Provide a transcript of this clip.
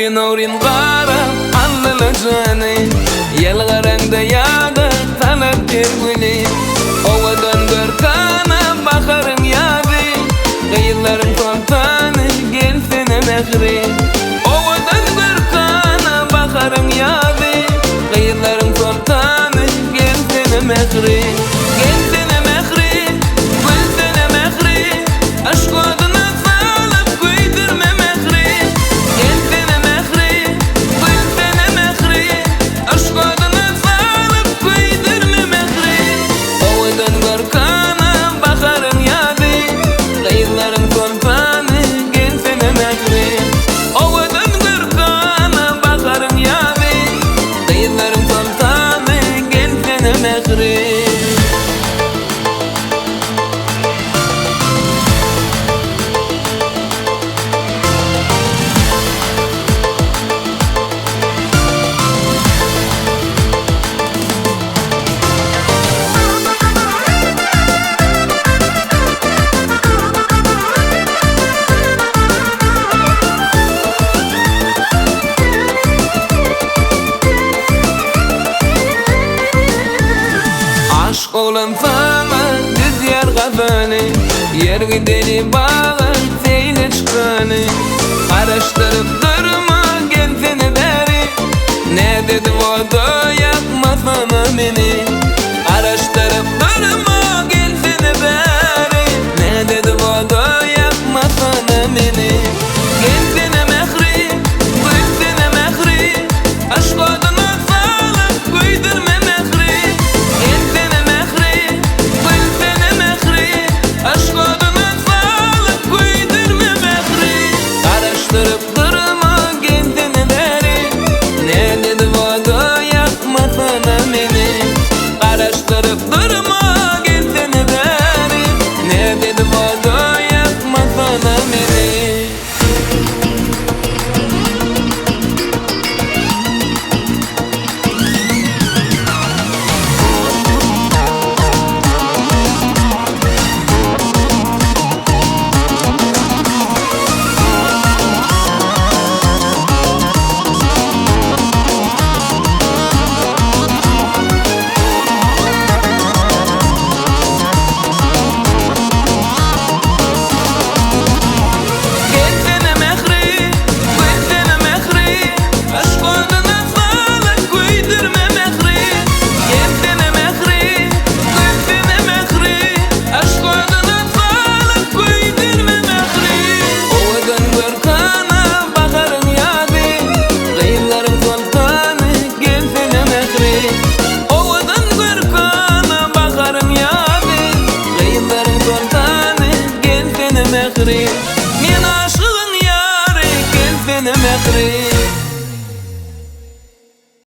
Ogryn-ogryn garap aldyla jany, Ýylgyraňda ýada salar ter güli. Owadan görkana baharyň ýazy, Gyzlaryň soltany gelsene Mähri. Owadan görkana baharyň ýazy, Gyzlaryň soltany gelsene Mähri. Gelsene Mähri, gülsene Mähri, Yşk oduna salyp güýdürme Mähri. Gelsene Mähri, gülsene Mähri, Yşk oduna salyp güýdürme Mähri. Owadan görkana baharyň ýazy, Gyzlaryň soltany gelsene Mähri. Owadan görkana baharyň ýazy, Gyzlaryň soltany gelsene Mähri. Aşyk oglan saňa düzýär gazany, Ýer gideli baga seýle çykany. Garaşdyryp durma gelsene bäri, Nädedip oda ýakmasana meni. Garaşdyryp durma gelsene bäri, Nädedip oda ýakmasana meni. Gelsene Mähri, gülsene Mähri, Yşk oduna salyp güýdürme Mähri. Gelsene Mähri, gülsene Mähri, Yşk oduna salyp güýdürme Mähri. Garaşdyryp durma gelsene bäri, Nädedip oda ýakmasana meni. Garaşdyryp durma gelsene bäri, Nädedip oda ýakmasana meni. Gelsene Mähri, gülsene Mähri, Yşk oduna salyp güýdürme Mähri. Gelsene Mähri, gülsene Mähri, Yşk oduna salyp güýdürme Mähri. Owadan görkana baharyň ýazy, Gyzlaryň soltany gelsene Mähri. Owadan görkana baharyň ýazy, Gyzlaryň soltany gelsene Mähri. Men aşygyň ýary gelsene Mähri.